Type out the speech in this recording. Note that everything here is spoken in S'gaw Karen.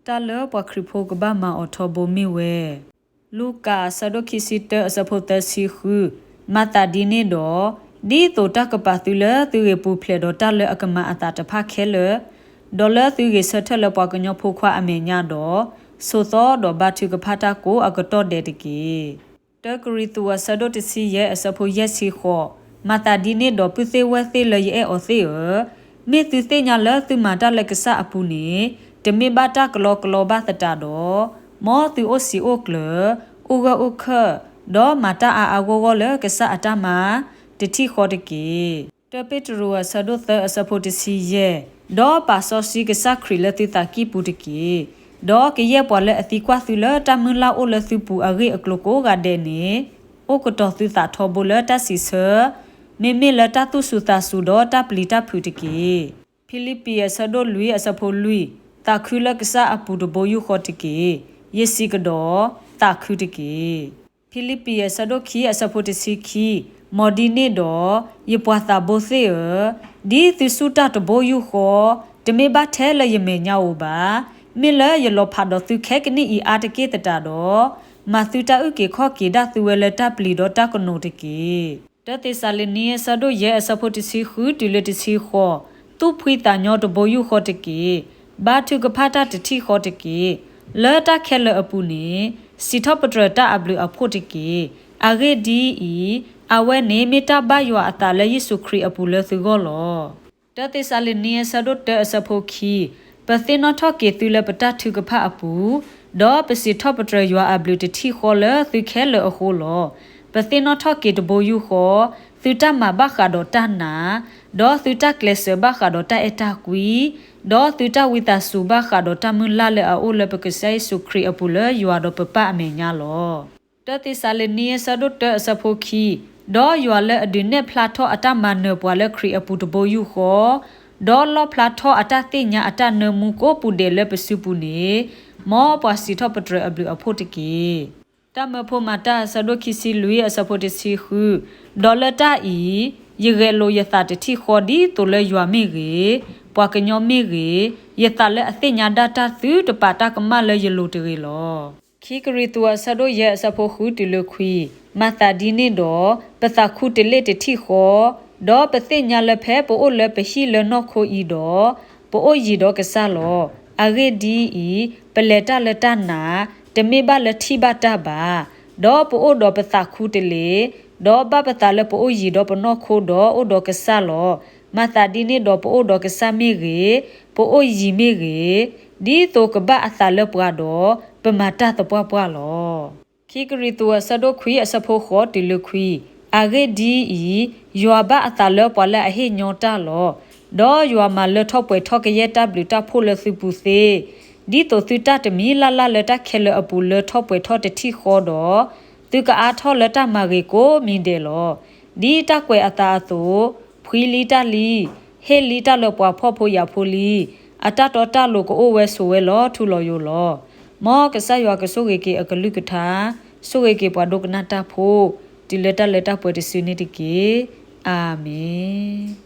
တၢ်လၢပှၤခရံာ်ဖိကဘၣ်မၤအီၤထီဘိမ့ၢ်ဝဲ လူၤကၣ်အဆၢဒိၣ်ခံဆံတၢအဆၢဖိသၢဆံဃု, မၤသးဒ်န့ၣ်ဒီး, ဒ်သိးတၢ်ကပာ်သုလၢသုဂ့ၤပူၤဖျဲးဒီးတၢ်လၢအကမၤအသးတဖၣ်ခဲလၢာ်, ဒီးလၢသုဂ့ၤဆၢထၢၣ်လၢပှၤကညီဖိခွါအမဲာ်ညါဒီး, ဆိးသီဒီးဘါထုကဖၣ်တၢ်ကိးအကတီၢ်ဒဲးတက့ၢ်. တၢကရံၣ်သူးအဆၢဒိၣ်တဆံယဲၢ်အဆၢဖိယဲၢ်ဆံဃိး, မၤသးဒ်န့ၣ်ဒီးပုၢ်သ့ၣ်ဝဲၢ်သ့ၣ်လၢယအဲၣ်အီၤသ့ၣ်ဧၢ, မ့ၢ်သုသ့ၣ်ညါလၢသုမၤတၢ်လၢကစၢ်အပူၤန့ၣ်, တမ့ၢ်ဘၣ်တၢ်ကလီကလီဘၣ်သတးဒီး, မ်သုအိၣ်စံာ်အိၣ်ကျၢၤ, အိၣ်ဂၢၢ်အိၣ်ခၢၣ်, ဒီးမၤတၢ်အါအါဂီၢ်ဂီၢ်လၢကစၢ်အတၢ်မၤ, တထံၣ်ဃီတက့ၢ်. တၢပ့းတရူးအဆၢဒိၣ်သၢအဆၢဖိတဆံယဲၢ်, ဒီးပာ်စီဆှံကစၢ်ခရံာ်လၢသုသးကံၢ်ပူၤတက့ၢ်. ဒီးကယဲၢ်ပှၤလၢအသံကွၢ်သုလၢတၢ်မုၢ်လၢ်အိၣ်လၢသုပူၤအဂ့ၢ်အကျိၤကိးဂၤဒဲးန့ၣ်, အိၣ်ကတီၤသုသးထီဘိလၢတၢ်စံးဆၢ, မ့မ့ၢ်လၢတၢ်သူၣ်စူၤသးစူၤဒီးတၢ်ပျံၤတၢ်ဖုးတက့ၢ်. ဖံလံးပံးအဆၢဒိၣ်လွံၢ်အဆၢဖိလွံၢ်, သးခုလၢကစၢ်အပူၤတဘိယူၢ်ဃီတက့ၢ်. ယစံးကဒီး, သးခုတက့ၢ်. ဖံလံးပံးအဆၢဒိၣ်ခံအဆၢဖိတဆံခံ, မ်ဒ်န့ၣ်ဒီး, ယပှၤသးဘိသ့ၣ်ဧၢ, ဒ်သုစူၢ်တၢ်တဘိယူၢ်ဃီ, တမ့ၢ်ဘၣ်ထဲလၢယမဲာ်ညါဧိၤဘၣ်, မ့ၢ်လၢယလီၤဖးဒီးသုခဲကနံၣ်အံၤအါတက့ၢ်သတးဒီး, မၤသုတၢ်အုၣ်က့ၤခီၣ်က့ၤဒၣ်သုဝဲလၢတၢ်ပျံၤဒီးတၢ်ကနိးတက့ၢ်. တၢသ့းစၤလနံအဆၢဒိၣ်ယဲၢ်အဆၢဖိတဆံဃုတုၤလၢတဆံဃိး, သူၣ်ဖှံသးညီတဘိယူၢ်ဃီတက့ၢ်. ဘါထုကဖၣ်တၢ်တထံၣ်ဃီတက့ၢ်. လၢတၢ်ခဲလၢာ်အပူၤန့ၣ်, စံးထီၣ်ပတြၢၤတၢ်အဘျုးအဖှိၣ်တက့ၢ်. အဂ့ၢ်ဒ်အံၤ, အဝဲန့ၣ်မ့ၢ်တၢ်ဘၣ်ယွၤအသးလၢယ့ၣ်ၡူးခရံာ်အပူၤလၢသုဂီၢ်လီၤ. တၢသ့းစၤလနံအဆၢဒိၣ်တၢအဆၢဖိခံ, ပသ့ၣ်နီၣ်ထီၣ်က့ၤသုလၢပတၢ်ထုကဖၣ်အပူၤ, ဒီးပစံးထီၣ်ပတြၢၤယွၤအဘျုးတထံၣ်ဃီလၢသုခဲလၢာ်အဃိလီၤ. ပသ့ၣ်နီၣ်ထီၣ်က့ၤတဘိယူၢ်ဃီ, သုတၢ်မၤဘၣ်ဃးဒီးတၢ်နာ်, ဒီးသုတၢ်ကျဲးစၢးဘၣ်ဃးဒီးတၢ်အဲၣ်တၢ်ကွံ, ဒီးသုတၢ်ဝံသးစူၤဘၣ်ဃးဒီးတၢ်မုၢ်လၢ်လၢအအိၣ်လၢပကစၢ်ယ့ၣ်ၡူးခရံာ်အပူၤလၢယွၤဒီးပပၢ်အမဲာ်ညါလီၤ. တၢသ့းစၤလနံအဆၢဒိၣ်တၢအဆၢဖိခံ, ဒီးယွၤလၢအဒုးနဲၣ်ဖျါထီၣ်အတၢ်မၤနၢၤပှၤလၢခရံာ်အပူၤတဘိယူၢ်ဃီ, ဒီးလီၣ်ဖျါထီၣ်အတၢ်သ့ၣ်ညါအတၢ်နၢမူကိးပူၤဒဲးလၢပစုပူၤန့ၣ်, မ်ပှၤစံးထီၣ်ပတြၢၤအဘျုးအဖှိၣ်တက့ၢ်. တၢမိၤဖိမၤတၢ်အဆၢဒိၣ်ခံဆံလွံၢ်အဆၢဖိတဆံဃု, ဒီးလၢတၢ်အံၤ, ယဂဲၤလိာ်ယသးတထံၣ်ဃီဒ်သိးလၢယွၤမ့ၢ်ဂ့ၤ, ပှၤကညီမ့ၢ်ဂ့ၤ, ယသးလၢအသ့ၣ်ညါဒၣ်တၢ်သုတပာ်တၢ်ကမၣ်လၢယလိၤတဂ့ၤလီၤ. ခံကရံၣ်သူးအဆၢဒိၣ်ယဲၢ်အဆၢဖိဃုတုၤလၢခွံ, မၤသးဒ်န့ၣ်ဒီး, ပသးခူတလ့ၢ်တထံၣ်ဃီ, ဒီးပသ့ၣ်ညါလၢဖဲပအိၣ်လၢပဟံၣ်လၢနီၢ်ခိအံၤဒီး, ပအိၣ်ယံၤဒီးကစၢ်လီၤ. အဂ့ၢ်ဒ်အံၤ, ပလဲၤတၢ်လၢတၢ်နာ်, တမ့ၢ်ဘၣ်လၢထံၣ်ဘၣ်တၢ်ဘၣ်. ဒီးပအိၣ်ဒီးပသးခူတလ့ၢ်, ဒီးဘၣ်ပသးလၢပအိၣ်ယံၤဒီးပနီၢ်ခိဒီးအိၣ်ဒီးကစၢ်လီၤ. မၤသးဒ်န့ၣ်ဒီးပအိၣ်ဒီးကစၢ်မ့ၢ်ဂ့ၤ, ပအိၣ်ယံၤမ့ၢ်ဂ့ၤ, ဒ်သိးကဘၣ်အသးလၢပှၤဒီး, ပမၤတၢ်သပှၢ်ပှၢ်လီၤ. ခံကရံၣ်သူးအဆၢဒိၣ်ခွံအဆၢဖိဃိးတုၤလၢခွံ, အဂ့ၢ်ဒ်အံၤ, ယွၤဘၣ်အသးလၢပှၤလၢအဟ့ၣ်ညီတၢ်လီၤ. ဒီးယွၤမၤလၢထီၣ်ပှဲၤထီၣ်ကယဲၢ်တၢ်ဘျုးတၢ်ဖှိၣ်လၢသုပူၤသ့, ဒ်သိးသုတၢ်တမံၤလၢ်လၢ်လၢတၢ်ခဲလၢာ်အပူၤလၢထီၣ်ပှဲၤထီၣ်တထံၣ်ဃီဒီး, သုကအါထီၣ်လၢတၢ်မၤဂ့ၤကိးမံၤဒဲးလီၤ. ဒ်တၢ်ကွဲးအသးအသိး, ဖှံလံတၢ်လံ, ဟ့ၣ်လံတၢ်လၢပှၤဖှီၣ်ဖိယာ်ဖိလံ, အတၢ်တီတၢ်လိၤကအိၣ်ဝဲဆိးဝဲလီၤထူလီၤယိာ်လီၤ. မ်ကစၢ်ယွၤကဆိၣ်ဂ့ၤက့ၤအကလုၢ်ကထါ, ဆိၣ်ဂ့ၤက့ၤပှၤဒိကနၣ်တၢ်ဖိ, တုၤလၢတၢ်လၢတၢ်ပှဲၤတစုန့ၣ်တက့ၢ်. အၤမ့ၣ်.